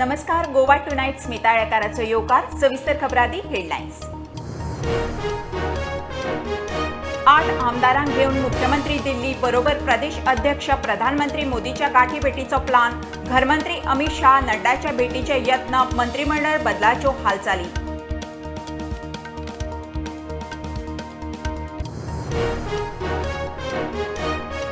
नमस्कार, गोवा टुनाइट स्मिता आळेकाराचो येवकार. सविस्तर खबरादी हेडलायन्स. 8 आमदारांक घेवन मुख्यमंत्री दिल्ली बरोबर प्रदेश अध्यक्ष प्रधानमंत्री मोदीच्या गाठी भेटीचो प्लान. घरमंत्री अमित शाह नड्डाच्या भेटीचे यत्न. मंत्रिमंडळ बदलाच्यो हालचाली.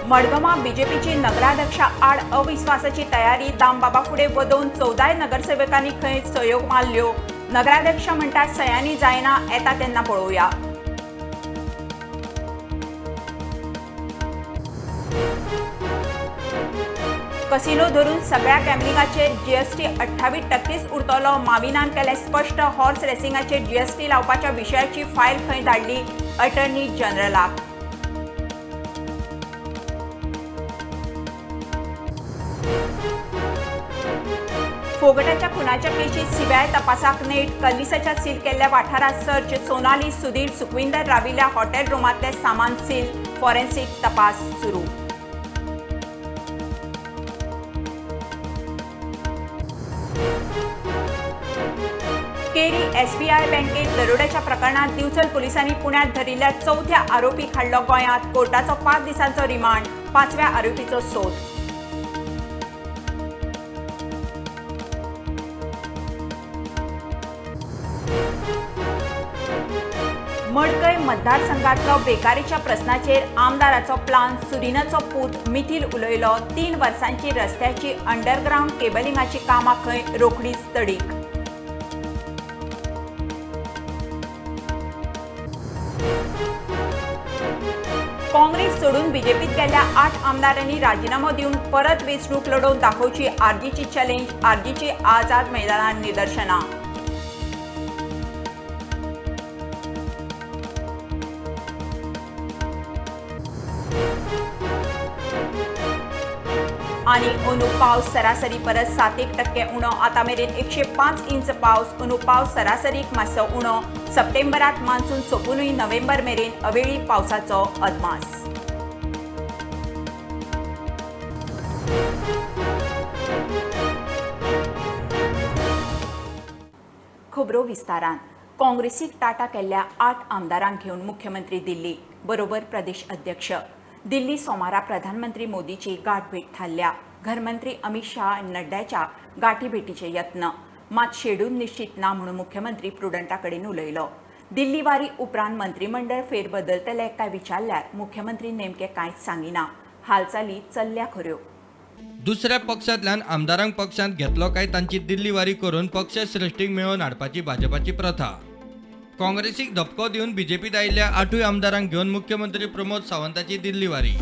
मडगांवां बीजेपीची नगराध्यक्षा आड अविश्वासाची तयारी. दामबाबा फुडें वदोवन 14 नगरसेवकांनी खंय सहयोग मारल्यो. नगराध्यक्ष म्हणटात सयांनी जायना, येता तेन्ना पळोवया. कसिनो धरून सगळ्या गॅम्बलिंगाचेर जीएसटी 28% उरतलो. माविनान केलें स्पश्ट. हॉर्स रेसिंगाचेर जीएसटी लावपाच्या विशयाची फायल खंय धाडली अटर्नी जनरलाक. फोगटाच्या खुनाच्या केशीत सीबीआय तपासाक नेट. कल्लिसाच्या सील केल्ल्या वाठारात सर्च. सोनाली, सुधीर, सुखविंदर राविल्ल्या हॉटेल रुमांतलें सामान सील. फॉरेन्सिक तपास सुरू. केरी एसबीआय बँकेत दरोड्याच्या प्रकरणात दिवचल पोलिसांनी पुण्यात धरिल्ल्या 4थ्या आरोपीक हाडलो गोंयांत. कोर्टाचो 5 दिसांचो रिमांड. 5व्या आरोपीचो सोद. मडकय मतदारसंघातलो बेकारीच्या प्रस्नाचेर आमदाराचो प्लान. सुदिनाचो पूत मिथिल उलयलो. 3 वर्सांची रस्त्याची अंडरग्रावंड केबलिंगाची कामां खंय रोखडीच तडीक. काँग्रेस सोडून बीजेपीत गेल्ल्या 8 आमदारांनी राजीनामो दिवन परत वेंचणूक लडोवन दाखोवची आरजीची चॅलेंज. आरजीची आझाद मैदानार निदर्शनां. आनी अंदू पावस सरासरी परस 7% उणो. आतां मेरेन 105 इंच पावस. अंदू पावस सरासरीक मातसो उणो. सप्टेंबरात मान्सून सोंपुनूय नोव्हेंबर मेरेन अवेळी पावसाचो अदमास. खबरो विस्तारान. काँग्रेसीक टाटा केल्ल्या 8 आमदारांक घेवन मुख्यमंत्री दिल्ली बरोबर प्रदेश अध्यक्ष. दिल्ली सोमारा प्रधानमंत्री मोदीची गाठभेट थारल्या. घरमंत्री अमित शाह नड्ड्याच्या गाठीभेटीचे यत्न. मात शेड्यूल निश्चित ना म्हणून मुख्यमंत्री प्रुडंटा कडेन उलयलो. दिल्ली वारी उपरांत मंत्रिमंडळ फेरबदलतले काय विचारल्यार मुख्यमंत्री नेमके कांयच सांगिना. हालचाली चल्ल्या खऱ्यो. दुसऱ्या पक्षांतल्यान आमदारांक पक्षांत घेतलो काय तांची दिल्ली वारी करून पक्ष श्रेष्ठीक मेळोवन हाडपाची भाजपाची प्रथा. काँग्रेसीक धपको दिवन बीजेपीत आयिल्ल्या 8 आमदारांक घेवन मुख्यमंत्री प्रमोद सावंताची दिल्ली वारी.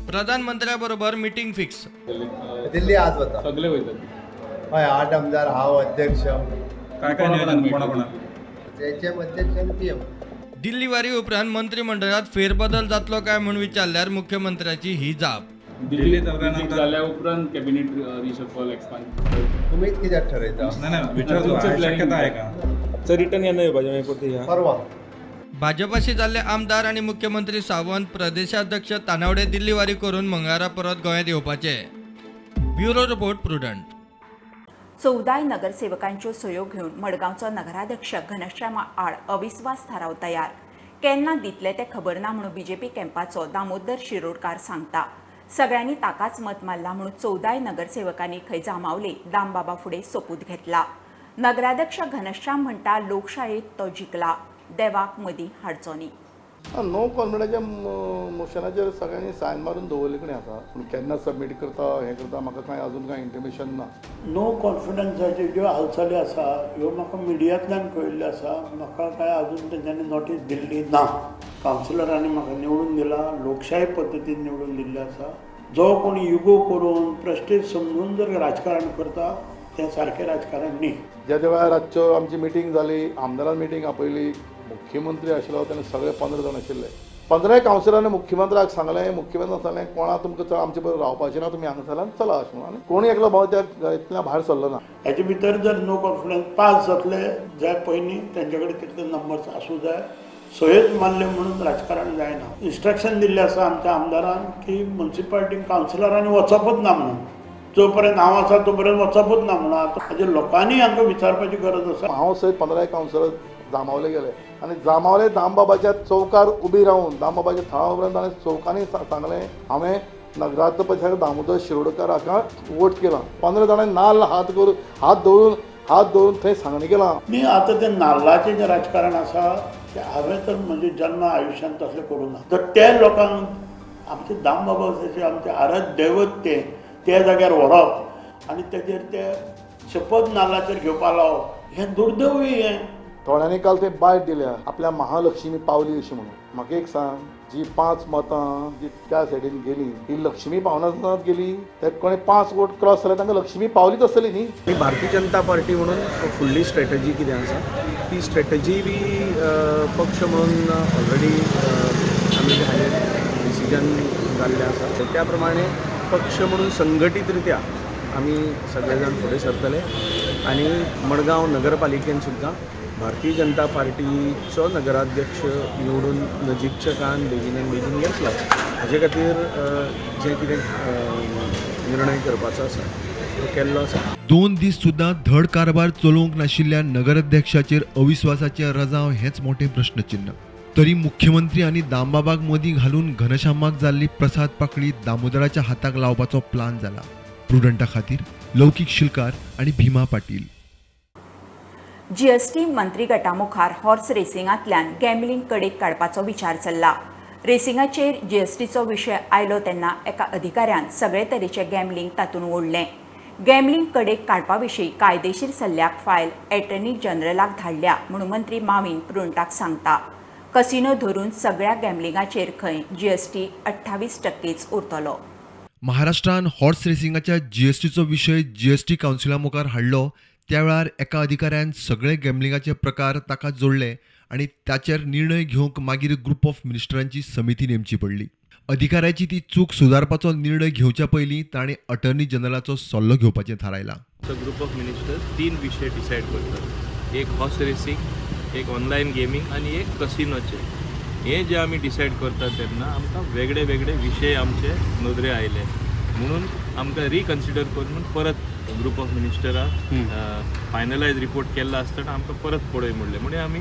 प्रधानमंत्र्या बरोबर मिटींग फिक्स. दिल्ली आज वता सगळे वयतात. हय, 8 आमदार, हांव अध्यक्ष. काय काय नियोजन कोणा कोणा एच अध्यक्ष आनी पी एम. दिल्ली वारी उपरांत मंत्रिमंडळात फेरबदल जातलो काय म्हूण विचारल्यार मुख्यमंत्र्याची ही जाप. दिल्ली जाल्या उपरांत कॅबिनेट रिशफल एक्सपांड तुमीच कित्याक ठरयता? ना विचारतो, शक्यता आहे का? रिटर्न येणार येवपाचें मागीर परती ह्या परवा. भाजपाशी जाल्ले आमदार आनी मुख्यमंत्री सावंत, प्रदेशाध्यक्ष तानावडे दिल्ली वारी करून मंगळारा परत गोंयांत येवपाचे. Bureau report, Prudent. 14 नगरसेवकांच्यो सयो घेवन मडगांवचो नगराध्यक्ष घनश्यामा आड अविस्वास थाराव तयार. केन्ना दितले ते खबर ना म्हणून बीजेपी कॅम्पाचो दामोदर शिरोडकार सांगता. सगळ्यांनी ताकाच मत मारला म्हणून 14 नगरसेवकांनी खंय जामावले दामबाबा फुडें सोपूत घेतला. नगराध्यक्ष घनश्याम म्हणटा लोकशायेत तो जिखला, देवाक मदीं हाडचो न्ही. नो कॉन्फिडन्साच्या मोशनाचेर सगळ्यांनी सायन मारून दवरले कडेन आसा, पूण केन्ना सबमीट करता हें करता म्हाका कांय अजून कांय इंटिमेशन ना. नो कॉन्फिडन्साच्यो ज्यो हालचाली आसा ह्यो म्हाका मिडियांतल्यान कळिल्ल्यो आसा. म्हाका कांय अजून तेंच्यांनी नोटीस दिल्ली ना. कावन्सिलरांनी म्हाका निवडून दिला, लोकशाही पद्दतीन निवडून दिल्लें आसा. जो कोण युगो करून प्रेस्टेज समजून जर राजकारण करता तें सारकें राजकारण न्ही. ज्या त्या वेळार रातच्यो आमची मिटींग जाली, आमदारान मिटींग आपयली, मुख्यमंत्री आशिल्लो तेन्ना सगळे 15 जाण आशिल्ले. 15 कावन्सिलरांनी मुख्यमंत्र्याक सांगलें, मुख्यमंत्र्यान सांगलें कोणा तुमकां चड आमचे बरोबर रावपाचें ना, तुमी हांगा चला अशें म्हणून. आनी कोणी एकलो भाव त्या इतल्या भायर सरलो ना. हाचे भितर जर नो कॉन्फिडन्स पास जातले जाय पयलीं तेंचे कडेन तितले नंबर्स आसूं जाय. सयोच मारल्यो म्हणून राजकारण जायना. इन्स्ट्रक्शन दिल्लें आसा आमच्या आमदारान की मुन्सिपालिटी कावन्सिलरांनी वचपच ना म्हणून. जोपर्यंत हांव आसा तोपर्यंत वचपूच ना म्हणून आतां हाजेर लोकांनी हांकां विचारपाची गरज आसा. हांव सयत 15 कावन्सिलर जांबावले गेले आनी जांबावले दामबाबाच्या चौकार उबी रावन दामबाबाच्या थळा उपरांत ताणें चौकांनी सांगलें हांवें नगराध्यक्ष दामोदर शिरोडकर हाका वोट केला. 15 जाणांनी नाल्ल हात करून हात दवरून थंय सांगणी केला. न्ही आतां तें नाल्लाचें जें राजकारण आसा तें हांवें तर म्हजे जन्म आयुश्यांत तसलें करूंक ना. तर ते लोकांक आमचे दामबाबा जशे आमचे आराध्य दैवत ते त्या जाग्यार व्हरप आनी तेजेर ते शपथ नाल्लाचेर घेवपा लावप हें दुर्दैवी हें. थोड्यांनी काल थंय बायट दिल्या आपल्या महालक्ष्मी पावली अशी म्हणून. म्हाका एक सांग, जी 5 मतां जी त्या सायडीन गेली ही लक्ष्मी पावना गेली, ते कोणी 5 वोट क्रॉस जाल्यार तांकां लक्ष्मी पावलीच आसतली न्ही. आनी भारतीय जनता पार्टी म्हणून फुडली स्ट्रेटजी कितें आसा ती स्ट्रेटजी बी पक्ष म्हणून ऑलरेडी आमी हाजेर डिसिजन जाल्लें आसा. त्या प्रमाणे पक्ष म्हणून संघटीत रित्या आमी सगळे जाण फुडें सरतले आनी मडगांव नगरपालिकेन सुद्दां भारतीय जनता पार्टीचो नगराध्यक्ष निवडून नजीकच्या काळान बेगीन बेगीन येतलो हाजे खातीर जे कितें निर्णय करपाचो आसा तो केल्लो आसा. 2 दीस सुद्दां धड कारभार चलोवंक नाशिल्ल्या नगराध्यक्षाचेर अविश्वासाचें रजांव हेंच मोठें प्रश्नचिन्ह. तरी मुख्यमंत्री आनी दामबाबाक मदीं घालून घनश्यामाक जाल्ली प्रसाद पाकळी दामोदराच्या हाताक लावपाचो प्लान जाला. प्रुडंटा खातीर लौकीक शिलकार आनी भीमा पाटील. जीएसटी मंत्रीगटा मुखार हॉर्स रेसिंगांतल्यान गॅम्बलिंग कडेक काडपाचो विचार चल्ला. रेसिंगाचेर जीएसटीचो विशय आयलो तेन्ना एका अधिकाऱ्यान सगळे तरेचे गॅम्बलिंग तातूंत ओडलें. गॅम्बलिंग कडेक काडपा विशीं कायदेशीर सल्ल्याक फायल एटर्नी जनरलाक धाडल्या म्हणून मंत्री माविन प्रुडंटाक सांगता. कसिनो धरून सगळ्या गॅम्बलिंगाचेर खंय जीएसटी 28% उरतलो. महाराष्ट्रान हॉर्स रेसिंगाच्या जीएसटीचो विशय जीएसटी कावन्सिला मुखार हाडलो त्या वेळार एका अधिकाऱ्यान सगळे गॅम्बलिंगाचे प्रकार ताका जोडले आनी ताचेर निर्णय घेवंक मागीर ग्रुप ऑफ मिनिस्टरांची समिती नेमची पडली. अधिकाऱ्याची ती चूक सुदारपाचो निर्णय घेवच्या पयलीं ताणें अटर्नी जनरलाचो सल्लो घेवपाचें थारायलां. ग्रुप ऑफ मिनिस्टर्स 3 विशय डिसायड करतात, एक हॉर्स रेसिंग, एक ऑनलायन गेमींग आनी एक कसिनोचे. हे जे आमी डिसायड करतात तेन्ना आमकां वेगळे वेगळे विशय आमचे नदरे आयले म्हणून आमकां रिकन्सिडर करून परत ग्रुप ऑफ मिनिस्टराक फायनलायज रिपोर्ट केल्लो आसतना आमकां परत पळय म्हणलें. म्हणून आमी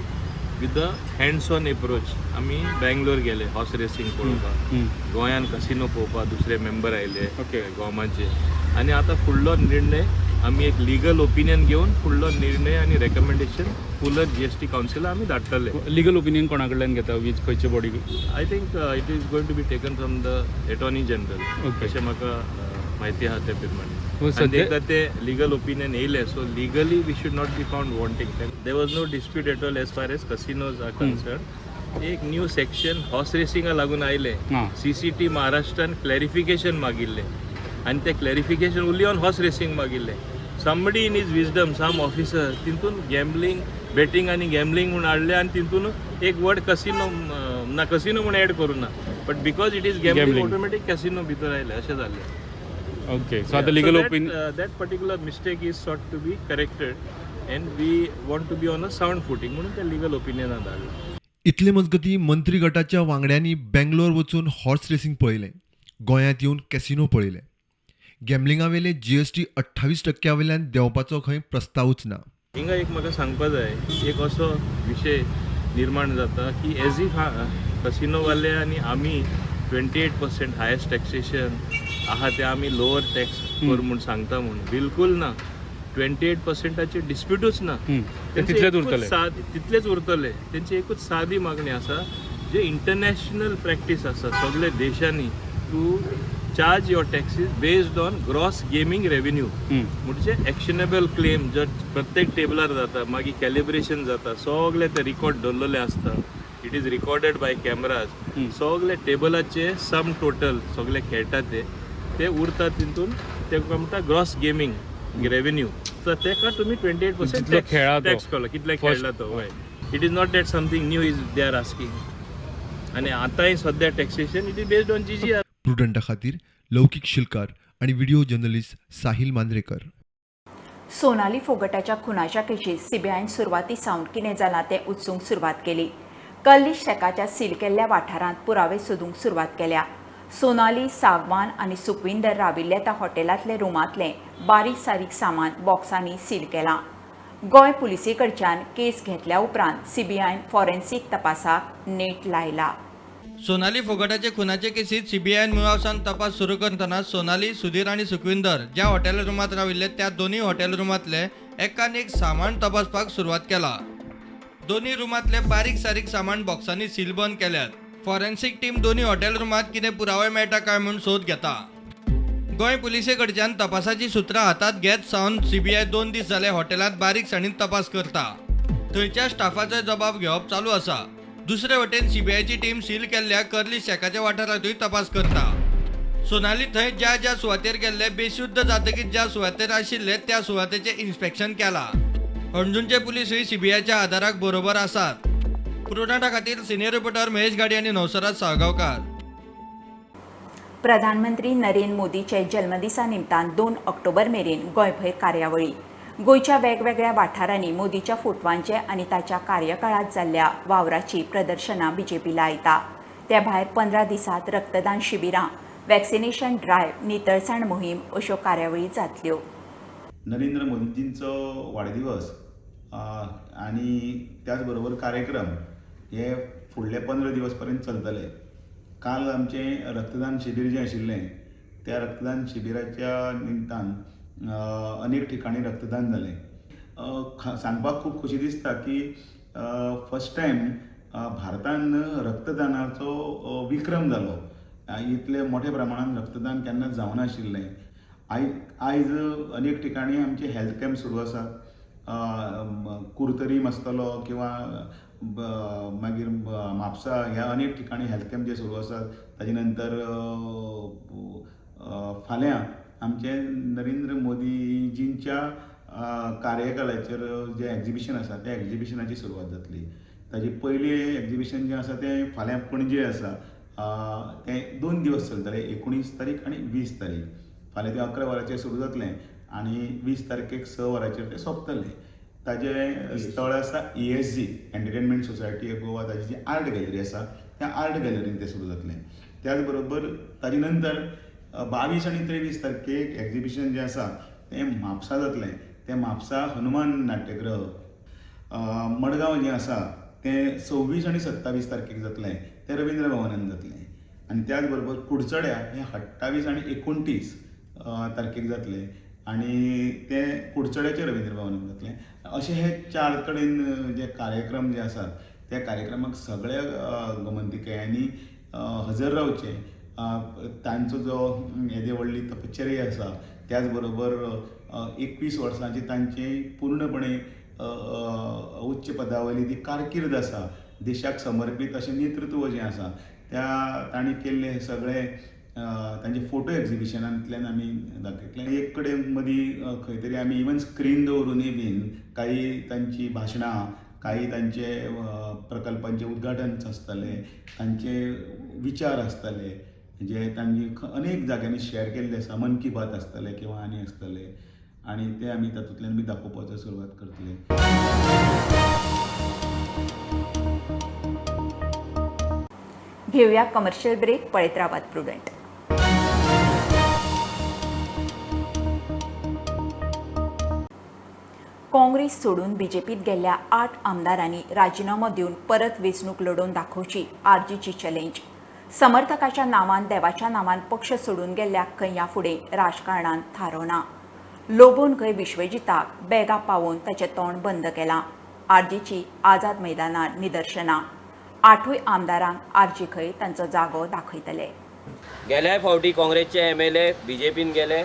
with the hands on approach आमी बेंगलोर गेले हॉर्स रेसिंग पळोवपाक, गोंयान कसिनो पळोवपाक दुसरे मेंबर आयले गोमाचे. आनी आतां फुडलो निर्णय आमी एक लिगल ओपिनियन घेवन फुडलो निर्णय आनी रेकमेंडेशन फुलर जीएसटी कावन्सिला आमी धाडटले. लिगल ओपिनियन कोणा कडल्यान घेता, वीज खंयचे body? I think it is going to be taken from the attorney general अशें म्हाका म्हायती आहा ते प्रमाणे. एकदां ते लिगल ओपिनियन येयलें so legally we should not be found wanting. There was no dispute at all as far as casinos are concern. एक न्यू सेक्शन हॉर्स रेसिंगा लागून आयलें, सीसीटी महाराष्ट्रान क्लॅरिफिकेशन मागिल्लें आनी तें clarification only on horse racing मागिल्लें. Somebody in his wisdom, some officer तितून gambling, betting आनी gambling म्हूण हाडलें आनी तितून एक वर्ड कसिनो ना, कसिनो म्हूण एड करूं ना, but because it is gambling automatic casino भितर आयलें अशें जालें. ओके, सो आतां legal opinion that particular mistake is sought to be corrected and we want to be on a sound footing म्हणून ते लिगल ओपिनियनान धाडलां. इतले मजगतीं मंत्री गटाच्या वांगड्यांनी बेंगलोर वचून हॉर्स रेसिंग पळयलें, गोंयांत येवन कॅसिनो पळयलें. गॅम्बलिंगावेले जीएसटी 28% वयल्यान देंवपाचो खंय प्रस्तावूच ना. हिंगा एक म्हाका सांगपा जाय, एक असो विशय निर्माण जाता की एज if कसिनोवाले आनी आमी 28% हायस्ट टॅक्सेशन आहा ते आमी लोअर टॅक्स कर म्हूण सांगता म्हूण, बिलकूल ना. 28%चे डिस्प्युटूच ना, तितलेच उरतले, तितलेच उरतले. तेंची एकूच सादी मागणी आसा, जे इंटरनॅशनल प्रॅक्टीस आसा सगळे देशांनी, to charge your taxes based on gross gaming revenue. म्हणजे एक्शनेबल क्लेम जर प्रत्येक टेबलार जाता, मागीर कॅलिब्रेशन जाता, सगळे ते रिकॉर्ड दवरलेले आसता, it is recorded by cameras, सगळे टेबलाचे सम टोटल सगळे खेळटा ते उरता तितून, तेका म्हणटा ग्रॉस गेमींग रेवेन्यू. सो तेका तुमी 28% टॅक्स केलो, कितले खेळला तो. हय, it is not that something new is they are asking. आनी आतांय सद्या taxation it is based on GGR. प्रुडंटा खातीर लौकीक शिलकार आणि व्हिडिओ जर्नलिस्ट साहिल मांद्रेकर. सोनाली फोगटाच्या खुनाच्या केशीत सीबीआयन सुरवाती सावन कितें जालां तें उत्सूंक सुरवात केली. कल्ली शेकाच्या सील केल्ल्या वाठारांत पुरावे सोदूंक सुरवात केल्या. सोनाली, सागवान आनी सुखविंदर राविल्ल्या त्या हॉटेलांतले रुमांतलें बारीक सारीक सामान बॉक्सांनी सील केलां. गोंय पुलिसे कडच्यान केस घेतल्या उपरांत सीबीआयन फॉरेन्सिक तपासाक नेट लायला. सोनाली फोगटाचे खुनाचे केसीत सीबीआयन मुळावसान तपास सुरू करतना सोनाली, सुधीर आनी सुखविंदर ज्या हॉटेल रुमांत राविल्ले त्या दोनूय हॉटेल रुमांतले एकान एक सामान तपासपाक सुरवात केला. दोनूय रुमांतले बारीक सारीक सामान बॉक्सांनी सीलबंद केल्यात. फॉरेन्सिक टीम दोनूय हॉटेल रुमांत कितें पुरावे मेळटा काय म्हूण सोद घेता. गोंय पुलिसे कडच्यान तपासाची सुत्रां हातांत घेत सावन सीबीआय 2 दीस जाले हॉटेलांत बारीकसाणीन तपास करता. थंयच्या स्टाफाचो जबाब घेवप चालू आसा. दुसरे वटेन सीबीआयची टीम सील केल्ल्या कर्ली शेकाच्या वाठारांतूय तपास करता. सोनाली थंय ज्या ज्या सुवातेर गेल्ले बेशुद्ध जातकीच ज्या सुवातेर आशिल्ले त्या सुवातेचें इन्स्पेक्शन केलां. हणजूणचे पुलिसूय सीबीआयच्या आदाराक बरोबर आसात. पुरोटाठा खातीर सिनियर रिपोर्टर महेश गाडी आनी नवसराज साळगांवकार. प्रधानमंत्री नरेंद्र मोदीचे जल्मदिसा निमतान 2 ऑक्टोबर मेरेन गोंयभर कार्यावळी. गोंयच्या वेगवेगळ्या वाठारांनी मोदीच्या फोटवांचे आनी ताच्या कार्यकाळांत जाल्ल्या वावराची प्रदर्शनां बीजेपी लायता. त्या भायर 15 दिसांत रक्तदान शिबिरां, वॅक्सिनेशन ड्रायव्ह, नितळसाण मोहीम अश्यो कार्यावळी जातल्यो. नरेंद्र मोदीजींचो वाडदिवस आनी त्याच बरोबर कार्यक्रम हे फुडले 15 दिवस पर्यंत चलतले. काल आमचें रक्तदान शिबीर जें आशिल्लें त्या रक्तदान शिबिराच्या निमतान अनेक ठिकाणी रक्तदान जालें. सांगपाक खूब खोशी दिसता की फर्स्ट टायम भारतान रक्तदानाचो विक्रम जालो. इतले मोठ्या प्रमाणान रक्तदान केन्नाच जावनाशिल्लें. आयज अनेक ठिकाणी आमचे हेल्थ कॅम्प सुरू आसा. कुर्तरी आसतलो किंवा मागीर म्हापसा ह्या अनेक ठिकाणी हेल्थ कॅम्प जे सुरू आसात. ताजे नंतर फाल्यां आमचे नरेंद्र मोदीजींच्या कार्यकाळाचेर जें एग्जिबिशन आसा त्या एग्जिबिशनाची सुरवात जातली. ताजी पयलें एग्जिबिशन जें आसा तें फाल्यां पणजे आसा. तें 2 दिवस चलतलें, 19 तारीख आनी 20 तारीख. फाल्यां तें 11 वरांचेर सुरू जातलें आनी 20 तारखेक 6 वरांचेर तें सोंपतलें. ताजें स्थळ आसा ESG entertainment society of Goa, ताजी जी आर्ट गॅलरी आसा त्या आर्ट गॅलरीन तें सुरू जातलें. त्याच बरोबर ताजे नंतर 22 आनी 23 तारखेक एग्जिबिशन जें आसा तें म्हापसा जातलें. तें म्हापसा हनुमान नाट्यगृह. मडगांव जें आसा तें 26 आनी 27 तारखेक जातलें, तें रवींद्र भवनान जातलें. आनी त्याच बरोबर कुडचड्या हें 28 आनी 29 तारखेक जातलें आनी तें कुडचड्याचें रवींद्र भवनान जातलें. अशे हे 4 कडेन जे कार्यक्रम जे आसात त्या कार्यक्रमाक सगळ्या गोमंतिकयांनी हजर रावचें. तांचो जो येदे व्हडली तपश्चर्या आसा त्याच बरोबर 21 वर्सांची तांची पूर्णपणे उच्च पदावयली ती कारकीर्द आसा, देशाक समर्पीत अशें नेतृत्व जें आसा त्या तांणी केल्ले सगळे तांचे फोटो एग्जिबिशनांतल्यान आमी दाखयतले. एक कडेन मदीं खंय तरी आमी इवन स्क्रीन दवरूनय बीन काही तांची भाशणां, काही तांचे प्रकल्पांचे उद्घाटन आसतले, तांचे विचार आसतले जे तांणी अनेक जाग्यांनी शेअर केल्ले आसा. मन की बात आसतले किंवा आनी आसतले आनी ते आमी तातूंतल्यान बी दाखोवपाचो सुरवात करतले. घेवया कमर्शियल ब्रेक. पळयत रावात प्रुडंट. काँग्रेस सोडून बीजेपीत गेल्ल्या 8 आमदारांनी राजीनामो दिवन परत वेंचणूक लढोवन दाखोवची आरजीची चॅलेंज. समर्थकाच्या नांवान देवाच्या नांवान पक्ष सोडून गेल्ल्याक खंय ह्या फुडें राजकारणांत थारोना. लोबोन खंय विश्वजिताक बेगा पावोवन ताचें तोंड बंद केलां. आरजीची आझाद मैदानार निदर्शनां. 8 आमदारांक आरजी खंय तांचो जागो दाखयतले. गेल्या फावटी काँग्रेसचे MLA बीजेपीन गेले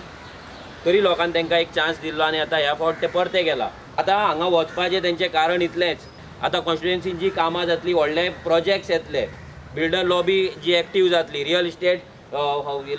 तरी लोकांनी तांकां एक चान्स दिल्लो आनी आतां ह्या फावट ते परते गेला. आतां हांगा वचपाचें तेंचें कारण इतलेंच, आतां कॉन्स्टिट्युएन्सीन जी कामां जातली, व्हडले प्रोजेक्ट्स येतले, बिल्डर लॉबी जी एक्टीव जातली, रियल इस्टेट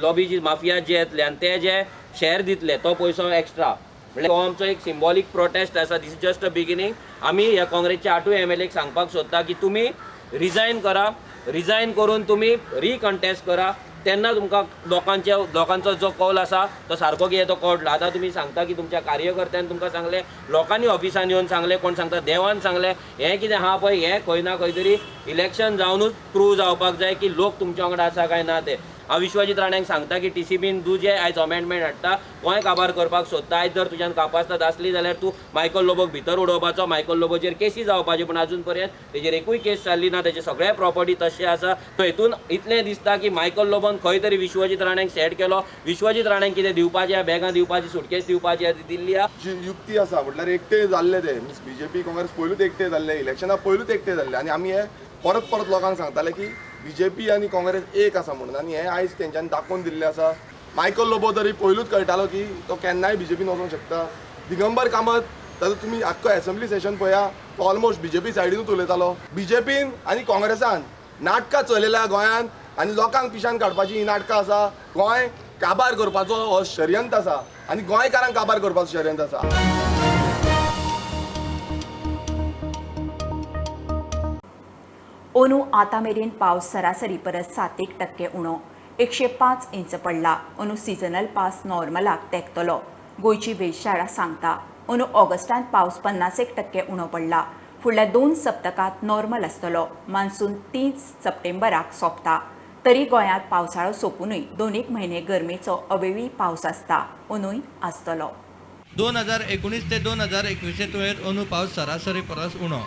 लॉबी जी माफिया जे येतले आनी ते जे शेअर दितले तो पयसो एक्स्ट्रा. म्हणल्यार हो आमचो एक सिम्बॉलीक प्रोटेस्ट आसा. This is just a beginning. आमी ह्या काँग्रेसच्या 8 MLA सांगपाक सोदता की तुमी रिजायन करा, रिजायन करून तुमी रिकंटेस्ट करा, तेन्ना तुमकां लोकांचो जो कौल आसा तो सारको कितें तो कळटलो. आतां तुमी सांगता की तुमच्या कार्यकर्त्यान तुमकां सांगलें, लोकांनी ऑफिसान येवन सांगलें, कोण सांगता देवान सांगलें, हें कितें आहा पळय हें खंय ना खंय तरी इलेक्शन जावनूच प्रूव जावपाक जाय की लोक तुमच्या वांगडा आसा काय ना ते. हांव विश्वजीत राण्यांक सांगता की टीसीबीन तूं जे आयज अमेंडमेंट हाडटा गोंय काबार करपाक सोदता. आयज जर तुज्यान कापास्ताद आसली जाल्यार तूं मायकल लोबोक भितर उडोवपाचो, मायकल लोबोचेर केसी जावपाच्यो, पूण अजून पर्यंत तेजेर एकूय केस जाल्ली ना. तेजे सगळे प्रॉपर्टी तशें आसा. सो हेतून इतलें दिसता की मायकल लोबोन खंय तरी विश्वजीत राण्यांक सेट केलो. विश्वजीत राण्यांक कितें दिवपाचें, बॅगां दिवपाची, सुटकेस दिवपाची दिल्ली आहा. जी युक्ती आसा म्हटल्यार एकटे जाल्ले ते मिन्स बीजेपी काँग्रेस पयलूच एकटे जाल्ले, इलेक्शना पयलूच एकटे जाल्ले आनी आमी हे परत परत लोकांक सांगताले की बीजेपी आनी काँग्रेस एक आसा म्हणून आनी हे आयज तेंच्यांनी दाखोवन दिल्लें आसा. मायकल लोबो तरी पयलूच कळटालो की तो केन्नाय बीजेपीन वचोंक शकता. दिगंबर कामत ताजो तुमी आख्खो एसेंब्ली सेशन पळया, तो ऑलमोस्ट बीजेपी सायडीनूच उलयतालो. बीजेपीन आनी काँग्रेसान नाटकां चलयल्या गोंयांत आनी लोकांक पिशान काडपाची ही नाटकां आसा. गोंय काबार करपाचो हो षडयंत्र आसा आनी गोंयकारांक काबार करपाचो षडयंत्र आसा. ओनू आतां मेरेन पावस सरासरी परस 7% उणो 105 इंच पडला. ओनू सिजनल पावस नॉर्मलाक तेंकतलो, गोंयची वेधशाळा सांगता. ओनू ऑगस्टांत पावस 51% उणो पडला. फुडल्या 2 सप्तकांत नॉर्मल आसतलो. मान्सून 3 सप्टेंबराक सोंपता तरी गोंयांत पावसाळो सोंपुनूय 2-1 म्हयने गरमेचो अवेळी पावस आसता, ओनूय आसतलो. 2019 ते 2021 तुळेंत ओनू पावस सरासरी परस उणो.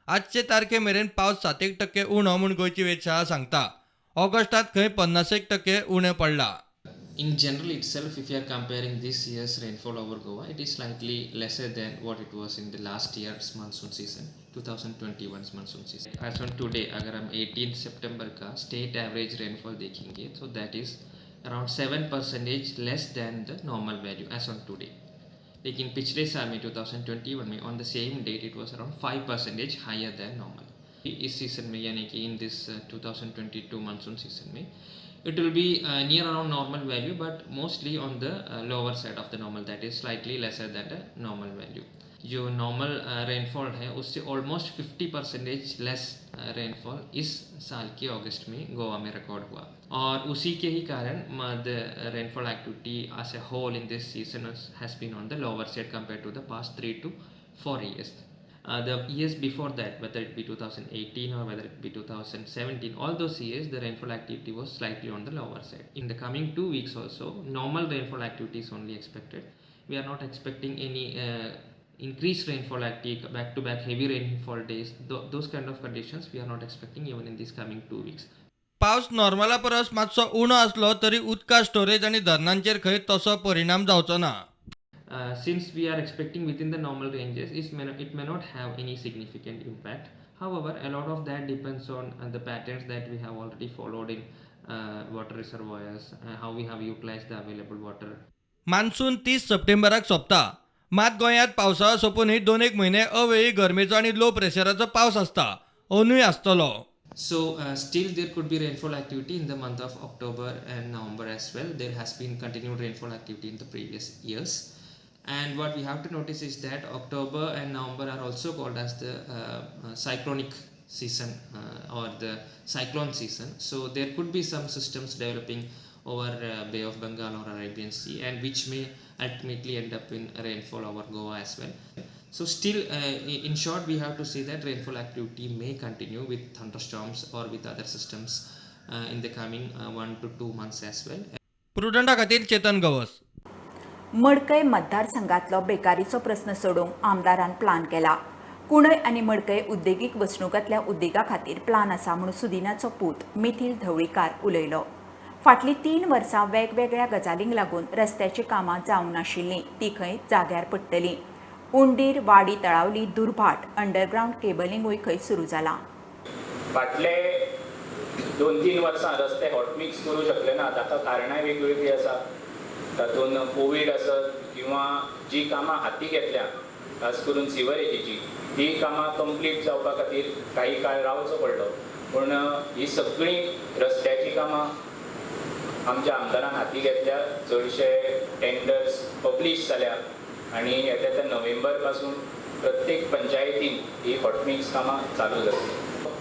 आजचे तारखे मेरेन पावस 7% उणो म्हूण गोंयची वेधशाळा सांगता. ऑगस्टांत खंय 51% उणें पडला. In general itself, if you are comparing this year's rainfall over Goa, it is slightly lesser than what it was in the last year's monsoon season, 2021's monsoon season. As on today, अगर हम 18 सितंबर का state average rainfall देखेंगे तो that is around 7% less than the normal value as on today. लेकिन पिछले साल में 2021 में on the same date it was around 5% higher than normal. Is season में यानी कि इन this 2022 monsoon season में it will be near around normal value but mostly on the lower side of the normal, that is slightly lesser than the normal value. जो normal rainfall है उससे almost 50% less rainfall इस साल K अगस्त में गोवा में record हुआ और उसी K ही कारण the rainfall activity as a whole in this season has been on the lower side compare to the past 3 to 4 years. The years before that, whether it be 2018 or whether it be 2017, all those years the rainfall activity was slightly on the lower side. In the coming 2 weeks also, normal rainfall activity is only expected. We are not expecting any increased rainfall activity, back-to-back heavy rainfall days. Those kind of conditions we are not expecting even in these coming 2 weeks. पावस नॉर्मला परस मातसो उणो आसलो तरी उदका storage आनी धरणांचेर खंय तसो परिणाम जावचो ना. Since we are expecting within the normal ranges, it may not have any significant impact. However, a lot of that depends on the patterns that we have already followed in water reservoirs, how we have utilized the available water. Monsoon 30 सप्टेंबराक सोंपता. मात गोंयांत पावसाळो सोंपूनय 2-1 म्हयने अवेळी गरमेचो आनी लो प्रेशराचो पावस आसता, अंदूय आसतलो. So still there could be rainfall activity in the month of October and November as well. There has been continued rainfall activity in the previous years. And what we have to notice is that October and November are also called as the cyclonic season or the cyclone season. So there could be some systems developing over Bay of Bengal or Arabian Sea, and which may ultimately end up in rainfall over Goa as well. So still in short, we have to say that rainfall activity may continue with thunderstorms or with other systems in the coming 1 to 2 months as well. प्रुडंटा खातीर चेतन गवस. मडकय मतदारसंघातलो बेकारीचो प्रस्न सोडोवंक आमदारान plan केला. कुणय आनी मडकय उद्देगीक वसणुकांतल्या उद्देगा खातीर plan आसा म्हूण सुदिनाचो पूत मिथिल धवळीकार उलयलो. फाटलीं 3 वर्सां वेगवेगळ्या गजालींक लागून रस्त्याची कामां जावंक नाशिल्लीं, ती खंय जाग्यार पडटलीं. उंडीर, वाडी तळावली, दुर्भाट अंडरग्रावंड केबलिंगूय खंय सुरू जालां. फाटले 2-3 वर्सां रस्ते हॉटमिक्स करूं शकले ना, ताका कारणांय वेगवेगळीं आसा. तातूंत कोवीड आसत किंवा जी कामां हाती घेतल्या खास करून सिवरेजीची, ती कामां कंप्लीट जावपा खातीर काही काळ रावचो पडलो. पूण ही सगळीं रस्त्याची कामां आमच्या आमदारान हाती घेतल्या, चडशे टेंडर्स पब्लीश जाल्या आनी येता त्या नोव्हेंबर पासून प्रत्येक पंचायतीन ही हॉटमिक्स कामां चालू जातली.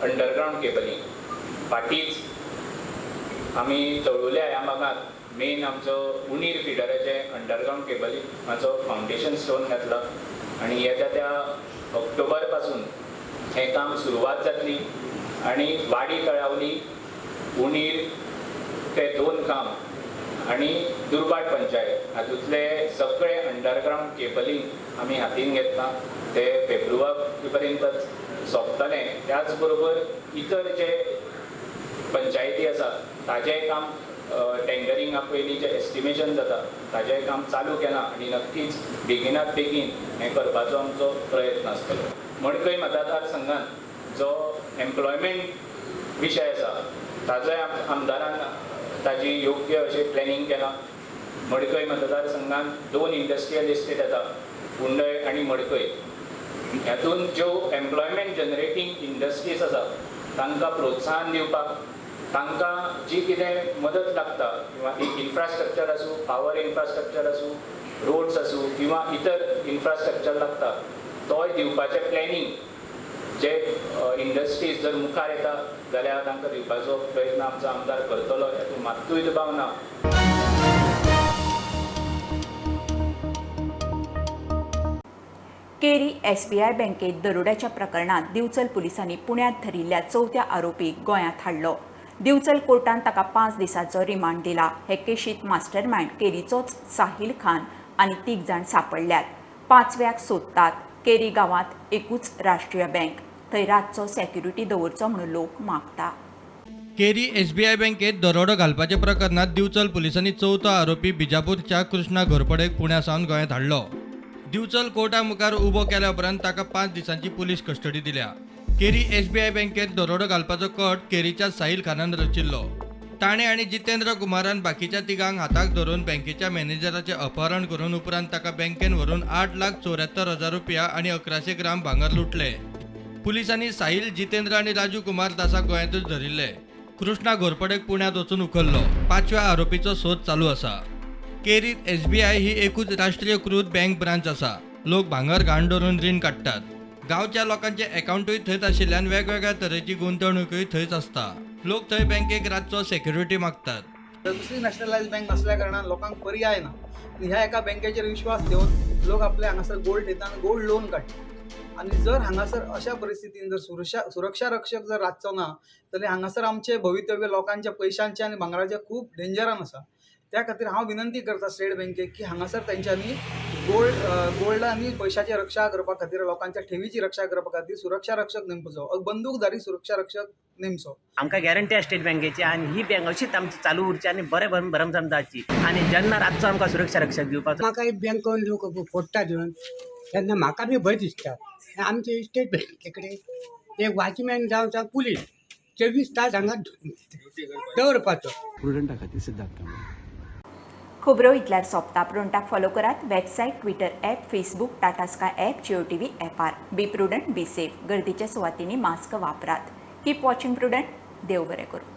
अंडरग्रावंड केबलिंग फाटींच आमी तळुल्या ह्या भागांत मेन आमचो उणीर फिडराचे अंडरग्रावंड केबलिंगाचो फावंडेशन स्टोन घातला आनी येता त्या ऑक्टोबर पासून हें काम सुरवात जातली आनी वाडी तळावली, उणीर, ते 2 काम आनी दुर्भाट पंचायत हातूंतले सगळे अंडरग्रावंड केबलिंग आमी हातीन घेतलां, ते फेब्रुवारी पर्यंत सोंपतलें. त्याच बरोबर इतर जे पंचायती आसा ताजेंय काम टेंडरिंगा पयलीं जें एस्टिमेशन जाता ताजेंय काम चालू केलां आनी नक्कीच बेगिनात बेगीन हें करपाचो आमचो प्रयत्न आसतलो. मडकय मतदारसंघान जो एम्प्लॉयमेंट विशय आसा ताजोय आमदारान ताजी योग्य अशें प्लॅनिंग केलां. मडकय मतदारसंघान 2 इंडस्ट्रियल इस्टेट येता, कुंडय आनी मडकय. हातूंत ज्यो एम्प्लॉयमेंट जनरेटींग इंडस्ट्रीज आसा तांकां प्रोत्साहन दिवपाक, तांकां जी कितें मदत लागता किंवा इन्फ्रास्ट्रक्चर आसूं, पावर इन्फ्रास्ट्रक्चर आसूं, रोड्स आसूं किंवा इतर इन्फ्रास्ट्रक्चर लागता तोय दिवपाचें प्लॅनिंग जे इंडस्ट्रीज जर मुखार येता जाल्यार तांकां दिवपाचो प्रयत्न आमचो आमदार करतलो, हातूंत मात्तूय दुबाव ना. केरी एसबीआय बँकेत दरोड्याच्या प्रकरणात दिवचल पुलिसांनी पुण्यात धरिल्ल्या 4थ्या आरोपीक गोंयांत हाडलो. दिवचल कोर्टान ताका 5 दिसांचो रिमांड दिला. हे केशीत मास्टरमाइंड केरीचोच साहिल खान आनी 3 जाण सापडल्यात. 5व्याक सोदतात. केरी गांवांत एकूच राष्ट्रीय बँक, थंय रातचो सेक्युरिटी दवरचो म्हणून लोक मागता. केरी एसबीआय बँकेत दरोडो घालपाच्या प्रकरणात दिवचल पुलिसांनी 4थो आरोपी बिजापूरच्या कृष्णा घोरपडेक पुण्या सावन गोंयांत हाडलो. दिवचल कोर्टा मुखार उबो केल्या उपरांत ताका 5 दिसांची पुलीस कस्टडी दिल्या. केरी एसबीआय बँकेत दरोडो घालपाचो कट केरीच्या साहिल खानान रचिल्लो. ताणें आनी जितेंद्र कुमारान बाकीच्या 3 हाताक धरून बँकेच्या मॅनेजराचें अपहरण करून उपरांत ताका बँकेन व्हरून 8,74,000 रुपया आनी 1100 ग्राम भांगर लुटले. पुलिसांनी साहिल, जितेंद्र आनी राजू कुमार दासाक गोंयांतूच धरिल्ले. कृष्णा घोरपडेक पुण्यांत वचून उखल्लो. 5व्या आरोपीचो सोद चालू आसा. केरीत एसबीआय ही एकूच राष्ट्रीयकृत बँक ब्रांच आसा. लोक भांगर घाण दवरून रीण काडटात. गांवच्या लोकांचे अकाउंटूय थंयच आशिल्ल्यान वेगवेगळ्या तरेची गुंतवणुकूय थंयच आसता. लोक थंय बँकेक रातचो सेक्युरिटी मागतात. दुसरी नॅशनलायज बँक नासल्या कारणान लोकांक पर्याय ना आनी ह्या एका बँकेचेर विश्वास घेवन लोक आपले हांगासर गोल्ड घेता आनी गोल्ड लोन काडटा. आनी जर हांगासर अशा परिस्थितीन जर सुरक्षा रक्षक जर रातचो ना जाल्यार हांगासर आमचे भवितव्य लोकांच्या पयशांचे आनी भांगराचे खूब डेंजरान आसा. त्या खातीर हांव विनंती करता स्टेट बँकेक की हांगासर तेंच्यांनी गोल्ड आनी पयशाची रक्षा करपा खातीर, लोकांच्या ठेवीची रक्षा करपा खातीर सुरक्षा रक्षक नेमचो, बंदूकधारी सुरक्षा रक्षक नेमचो. आमकां गॅरंटी आसा स्टेट बँकेची आनी ही बँक अशीच आमची चालू उरची आनी बरें भरमसाम जावची आनी जेन्ना रातचो आमकां सुरक्षा रक्षक दिवपाचो. म्हाका एक बँकोन लोक फोडटा दिवन तेन्ना म्हाका बी भंय दिसता. आमचे स्टेट बँके कडेन एक वॉचमॅन जावं पुलीस 24 तास हांगा दवरपाचो. प्रुडंटा खातीर सिद्धांत कांबळे. खबरो इतल्यार सोंपता. प्रुडंटाक फॉलो करात website, Twitter app, Facebook, Tata Sky app, Jio TV ऍपार. Be prudent, be safe. गर्दीच्या सुवातींनी मास्क वापरात. Keep watching Prudent. देव बरें करूं.